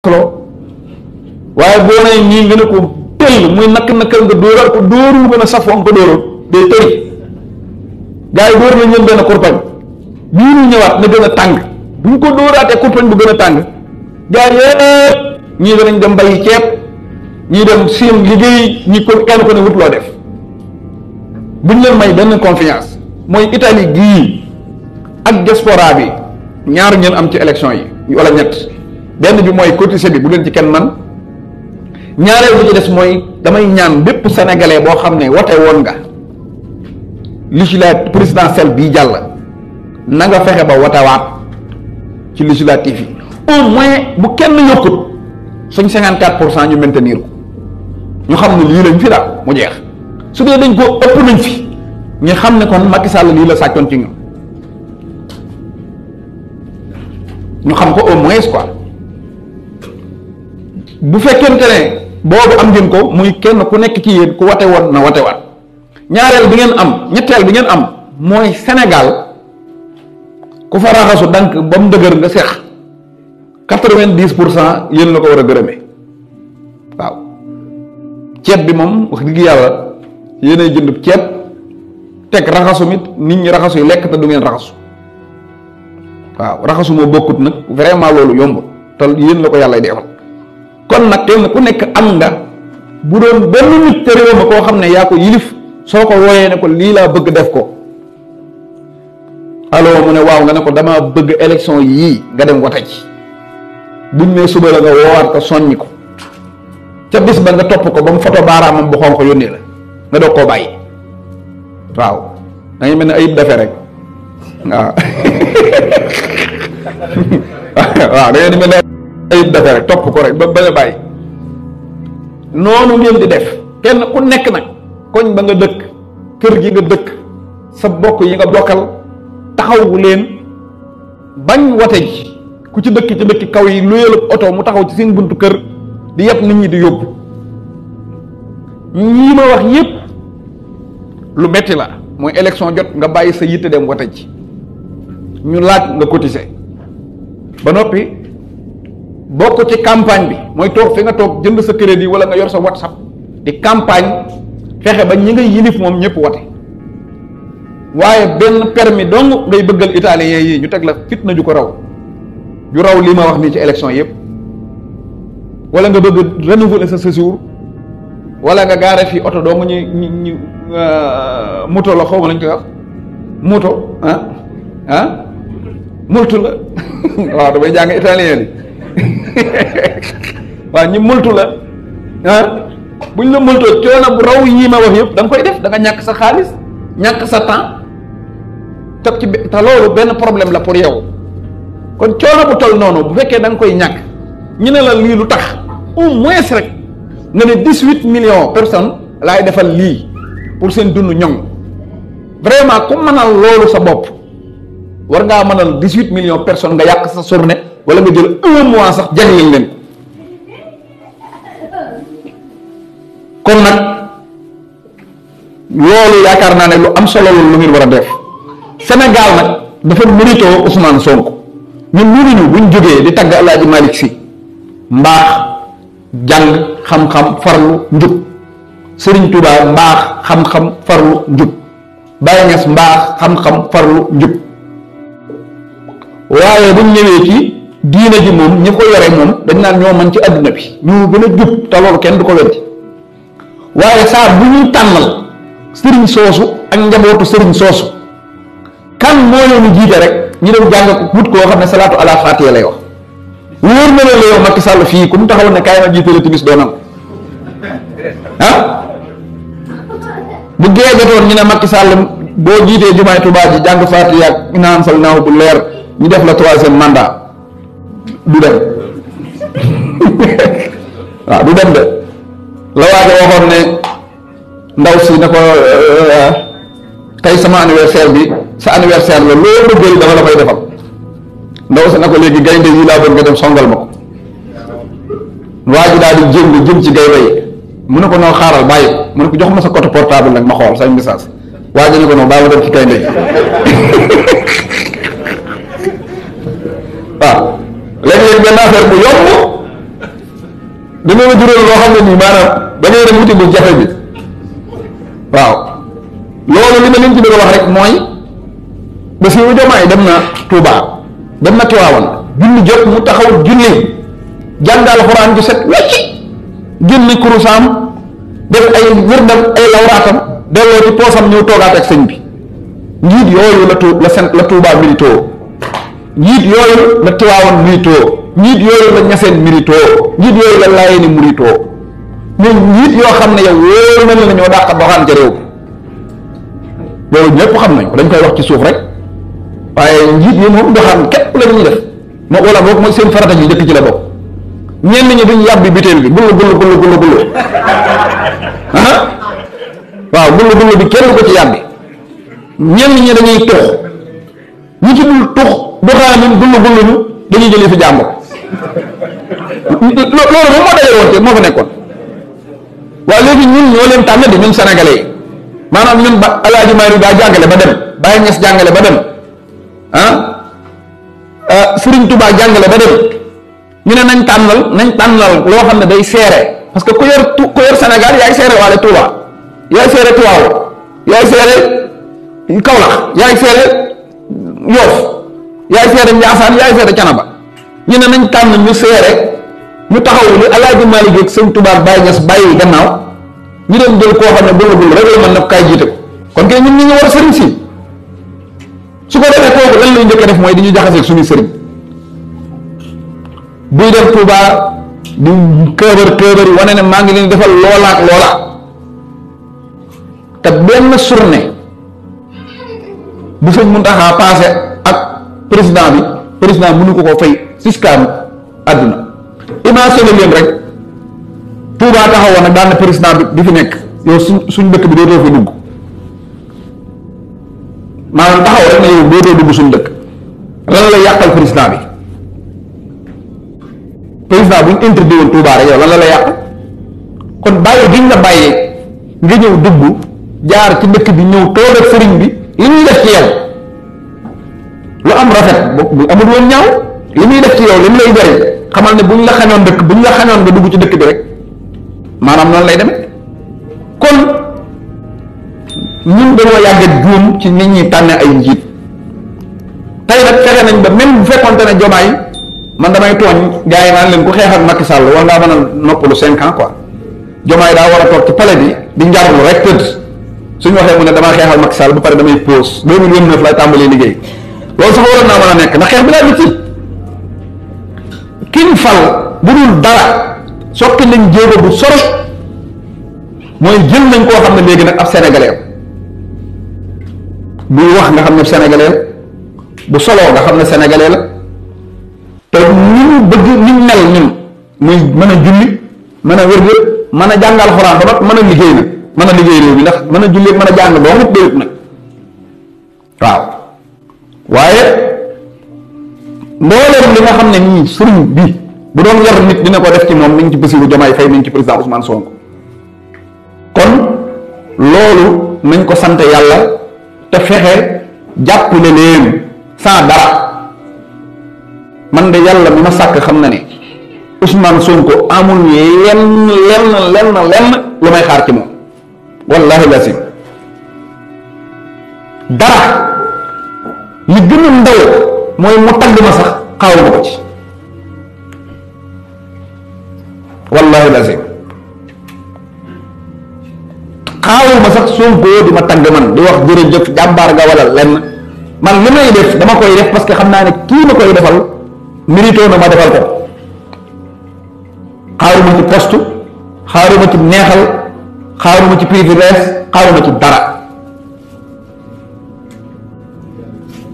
solo waaye boo nee nii nga ne ko tëll muy nakk-nakkal nga dóoral ko dóoru gën a safoon ko dóoral day tëri gars yi dóor nañ leen benn kurpañ bii ñu ñëwaat na gën a tàng bu ñu ko dóoraatee kurpañ bu gën a tàng gars yëpp ñii danañ dem bayi ceeb ñii dem seen liggéey ñi ko kenn ko ne wut loo def buñ leen may benn confiance mooy Italie gii ak diaspora bi ñaar ngeen am ci élection yi wala ñett benn bi mooy cotiser bi bu leen ci kenn man ñaareel bi ci des mooy damay ñaan bépp sénégalais boo xam ne wote woon nga législative présidentielle bii jàll na nga fexe ba wotewaat ci législative yi au moins bu kenn yokkut suñ 54% ñu maintenir ko ñu xam ne lii lañ fi daal mu jeex su dee dañ ko ëpp nañ fi ñu xam ne kon Macky Sall lii la sàccoon ci ñun ñu xam ko au moins quoi bu fekkente ne boobu am ngeen ko muy kenn ku nekk ci yéen ku wate woon na watewaat ñaareel bi ngeen am ñetteel bi ngeen am mooy Sénégal ku fa raxasu dank ba mu dëgër nga seex 90% yéen la ko war a gërëmee waaw ceeb bi moom wax dëgg yàlla yéenay jënd ceeb teg raxasu nit ñi raxasu yi lekk te du ngeen raxasu waaw raxasu moo bokkut nag vraiment loolu yomb te yéen la ko yàlla defal kon nag kenn ku nekk am nga bu doon benn nit te réew ma koo xam ne yaa ko yilif soo ko wooyee ne ko lii laa bëgg def ko alors mu ne waaw nga ne ko dama bëgg élection yii nga dem wote ci buñ ne suba la nga woowaat ko soññi ko ca bis ba nga topp ko ba mu foto baaraamam bu xonq yónnee la nga doog koo bàyyi waaw da ngay mel ne ayib dafe rek waaw waaw da ngay di mel ne ayib dafe rek topp ko rek ba bañ a bàyyi noonu ngeen di def kenn ku nekk nag koñ ba nga dëkk kër gi nga dëkk sa bokk yi nga bokkal taxawu leen bañ wote ji ku ci dëkk ci dëkk kaw yi luyelu oto mu taxaw ci seen buntu kër di yeb nit ñi di yóbbu ñii ma wax yépp lu metti la mooy élection jot nga bàyyi sa yitte dem wote ji ñu laaj nga cotiser ba noppi bokk ci campagne bi mooy toog fi nga toog jënd sa crédit wala nga yor sa WhatsApp di campagne fexe ba ñi nga yilif moom ñëpp wote waaye benn permis dong ngay bëggal italien yi ñu teg la fitna ju ko raw ju raw lii ma wax nii ci élection yëpp wala nga bëgg renouveler sa séjour wala nga gaare fii oto dong ñu moto la xaw ma lañ koy wax moto multu la waaw damay jàng italien li waaw ñi multu la buñ la multoo coono bu raw yii ma wax yëpp da nga koy def da nga ñàkk sa xaalis ñàkk sa temps te loolu benn problème la pour yow kon coono bu toll noonu bu fekkee da nga koy ñàkk ñu ne la lii lu tax au moins rek nga ne 18 millions personnes laay defal lii pour seen dund ñoŋ vraiment ku mënal loolu sa bopp war ngaa mënal 18 millions personnes nga yàq sa journée wala nga jël 1 mois sax jagleel leen kon nag loolu yaakaar naa ne lu am solo loolu lu ngeen war a def Sénégal nag dafa mérito Ousmane Sonko ñun mënuñu buñ jógee di tagg El Hadj Malick Sy mbaax jàng xam-xam farlu njub Serigne Touba mbaax xam-xam farlu njub Baye Niass mbaax xam-xam farlu njub waaye buñ ñëwee ci diine ji moom ñi ko yore moom dañ naan ñoo man ci àdduna bi ñu gën a jub te loolu kenn du ko weddi waaye saa bu ñuy tànnal sëriñ soosu ak njabootu sëriñ soosu kan moo leen jiite rek ñu dem jàng ko wut koo xam ne salaatu ala fatiha lay wax wóor na la yow Macky Sall fii ku mu taxaw ne kaay ma jiite la timis doonam bu gee jotoon ñu ne Macky Sall boo jiitee jumaay Tuubaa ji jàng fatiha ak naan sal naaw bu leer ñu def la 3e mandat du dem waaw du dem de la waaja waxoon ne ndaw si ne ko tey sama anniversaire bi sa anniversaire la loolu ma jël dama la koy defal ndaw si ne ko léegi gaynde yi laa bëgg nga dem songal ma ko waa ji daal di jëm ci gaynde yi mu ne ko noo xaaral bàyyi ko mu ne ko jox ma sa côté portable nag ma xool say message waa ji ne ko noonu baa ma dem ci gaynde yi waaw léeg-léeg benn affaire bu yomb dañoo jural loo xam ne nii maanaam da ngay dem wuti bu jafe bi waaw loolu li ma leen ci bëgg a wax rek mooy Bassirou Diomaye dem na Touba dem na Tivaouane julli jot mu taxaw julli jàngal Alxuraan ju set wecc génn kurusaam def ay wërdam ay lawraatam delloo ci poosam ñëw toogaat ak sëñ bi njiit yooyu la Touba militoo njiit yooyu la Tivaouane militoo njiit yooyu la Ñaseen militoo njiit yooyu la Laayeen militoo ñun njiit yoo xam ne yow wóor na la ñoo dàq doxaan ca réew loolu ñëpp xam nañ ko dañ koy wax ci suuf rek waaye njiit yi moom doxaan képp la ñuy def moo wala boog mooy seen farata ji njëkk ci la bokk ñenn ñi duñ yàbbi biteel bi gullu ah waaw gullu bi kenn ko ci yàbbi ñenn ñi dañuy tux ñi ci dul tux doxaanin gullu ñu dañuy jëlee fi jàmbur loolu moom moo dajale woon te moo fa nekkoon waaye léegi ñun ñoo leen tànn di ñun sénégalais yi maanaam ñun ba Alaaji Maari daa jàngale ba dem Baye Niass jàngale ba dem Serigne Touba jàngale ba dem ñu ne nañ tànnal loo xam ne day seere parce que ku yor Sénégal yaay seere waale Touba yaay seere Tivaouane yaay seere Kaolack yaay seere Yoff yaay seere Ndiassane yaay seere Canaba ñu ne nañ tànn ñu seere ñu taxaw li Alaaji Maalik ak Sëñ Touba Baye Niass bàyyi gannaaw ñu dem jël koo xam ne bëgg rek la mën na kaay jiite ko kon kay ñun ñi ñu war sëriñ si su ko defee kooku lan lay njëkk a def mooy di ñu jaxaseeg suñu sëriñ buy dem Touba di këbër wane ne maa ngi leen defal loola ak loola te benn journée bu Sëñ Muntaxa passé ak président mënu ko fay siskaam àdduna imagine leen rek Touba taxawoon nag daan na président bi fi nekk yow suñ dëkk bi dootoo fi dugg maanaam taxaw rek ne yow dootoo dugg suñ dëkk lan la yàqal président bi président bu ñu interdit woon Touba rek yow lan la yàq kon bàyyi giñ la bàyyee nga ñëw dugg jaar ci dëkk bi ñëw toog ak sëriñ bi li muy def ci yow lu am rafet bu amul woon ñaaw li muy def ci yow li mu lay jariñ xamal ne buñ la xañoon nga dugg ci dëkk bi rek maanaam noonu lay demee kon ñun dañoo yàgg juum ci nit ñi tànne ay njiit tey nag fexe nañ ba même bu fekkonte ne Diomaye man damay tooñ gars yi naan leen ku xeex ak Macky Sall war ngaa mën a noppalu 5 ans quoi Diomaye daa war a toog ci palais bi di njarlu rek tëdd suñu waxee mu ne damaa xeexal Macky Sall ba pare damay pause 2029 lay tàmbalee liggéey loolu sax waroon naa mën a nekk ndax xeex bi laa nit ci kin fal bu dul dara sotti nañ jéego bu sori mooy jël nañ koo xam ne léegi nag ab sénégalais buy wax nga xam ne sénégalais bu soloo nga xam ne sénégalais la te ni ñu bëgg ni ñu mel ñun muy mën a julli mën a wér mën a jàngal xuraan ba nag mën a liggéey nag mën a liggéey réew mi ndax mën a julli mën a jàng doo mut déwut nag waaw waaye mbooleem li nga xam ne nii sëriñ bi bu doon yar nit dina ko def ci moom mi ngi ci Bassirou Diomaye Faye mi ngi ci président Ousmane Sonko kon loolu nañ ko sant yàlla te fexe jàppale leen sans dara man de yàlla mi ma sàkk xam na ne Ousmane Sonko amul lenn lu may xaar ci moom wallahi lazim dara li gën a ndaw mooy mu tagg ma sax xaaw ma ko ci wallahi lazim xaawu ma sax Sonko di ma tagg man di wax jërëjëf jàmbaar nga wala lenn man li may def dama koy def parce que xam naa ne kii ma koy defal mérito na ma defal ko xaaruma ci poste xaaruma ci neexal xaaruma ci privilège xaaruma ci dara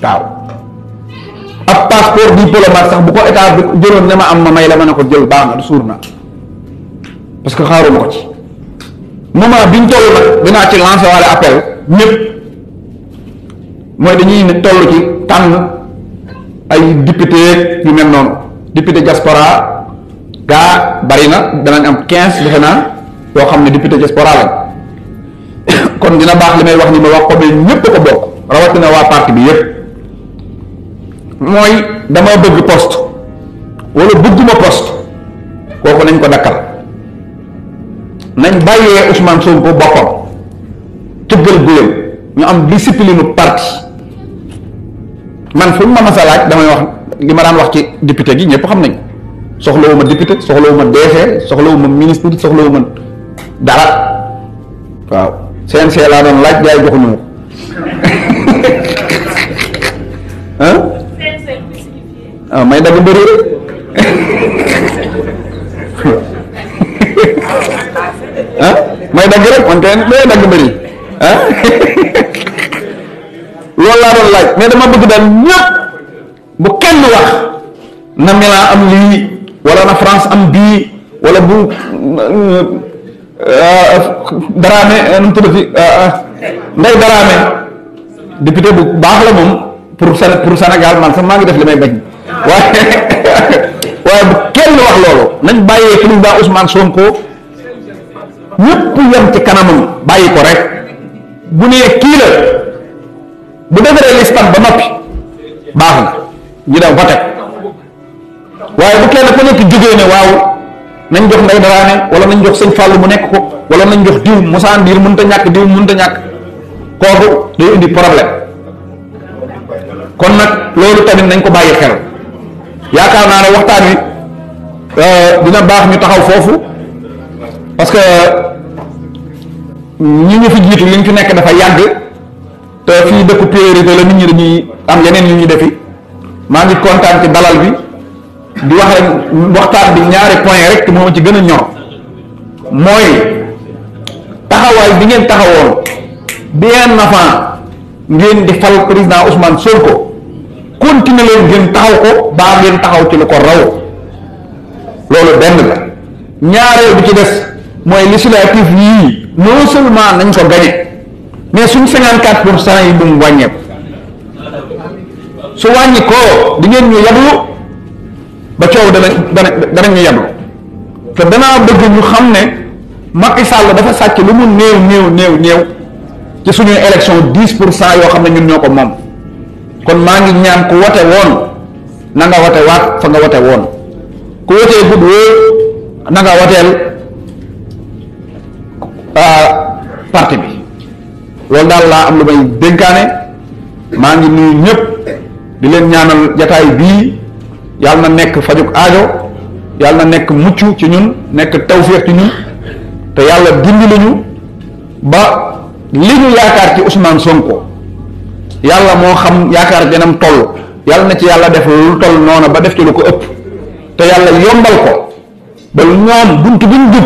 waaw ab passeport diplomate sax bu ko état bi jëloon ne ma am ma may la ma ne ko jël baax na du suur na parce que xaaruma ko ci moment biñ toll nag dinaa ci lancer wala appel ñëpp mooy dañuy ne toll ci tànn ay député yu mel noonu député diaspora gaa bari na danañ am 15 defe naa yoo xam ne député diaspora lañ kon dina baax li may wax ni ma wax ko ba ñëpp ko bokk rawatina waa parti bi yëpp mooy dama bëgg poste wala bëgguma poste kooku nañ ko dakkal nañ bàyyee Ousmane Sonko boppam tëggal guyam ñu am discipline parti man fu ñu ma masa laaj damay wax li ma daan wax ci député gi ñëpp xam nañ soxlawuma député soxlawuma DG soxlawuma ministre soxlawuma dara waaw CNC laa doon laaj jaay joxuñu ma ah may dagg bëri rek ah may dagg rek man kay may dagg bëri ah loolu laa doon laaj mais dama bëgg daal ñëpp bu kenn wax na Milan am lii wala na France am bii wala bu Dramé nu mu tuddati Ndeye Dramé député bu baax la moom pour Sénégal man sax maa ngi def li may bañ waaye bu kenn wax loolu nañ bàyyee président Ousmane Sonko ñëpp yem ci kanamam bàyyi ko rek bu nee kii la bu defaree listam ba noppi baax na ñu dem voté waaye bu kenn ku nekk jógee ne waaw nañ jox Ndeye Dramé wala nañ jox sëñ Fallou mu nekk ko wala nañ jox diw Moussa Ndir mënut a ñàkk diw mënut a ñàkk kooku day indi problème kon nag loolu tamit nañ ko bàyyi xel yaakaar naa ne waxtaan wi dina baax ñu taxaw foofu parce que ñi ñu fi jiitu li ñu fi nekk dafa yàgg te fii dëkku priorité la nit ñi dañuy am yeneen yu ñu defi maa ngi kontaan ci dalal bi di wax rek waxtaan bi ñaari point rek moo ci gën a ñor mooy taxawaay bi ngeen taxawoon bien avant ngeen di fal président Ousmane Sonko continuer leen ngeen taxaw ko baa ngeen taxaw ci lu ko raw loolu benn la ñaareel bi ci des mooy législatif yii non seulement nañ ko gagné mais suñ 54% yi bu mu wàññeeku su wàññi koo di ngeen ñu yablu ba coow danañ ñu yablu te danaa bëgg ñu xam ne Macky Sall dafa sàcc lu mu néew ci suñuy élection 10% yoo xam ne ñun ñoo ko moom kon maa ngi ñaan ku wote woon na nga wote waat fa nga wote woon ku wotee gudd woo na nga woteel parti bi loolu daal laa am lu may dénkaane maa ngi nuyu ñëpp di leen ñaanal jataay bii yàlla na nekk fajuk aajo yàlla na nekk mucc ci ñun nekk tawféex ci ñun te yàlla dimbali ñu ba li ñu yaakaar ci Ousmane Sonko yàlla moo xam yaakaar janam toll yàlla na ci yàlla def lu toll noonu ba def ci lu ko ëpp te yàlla yombal ko ba ñoom buntu buñ jub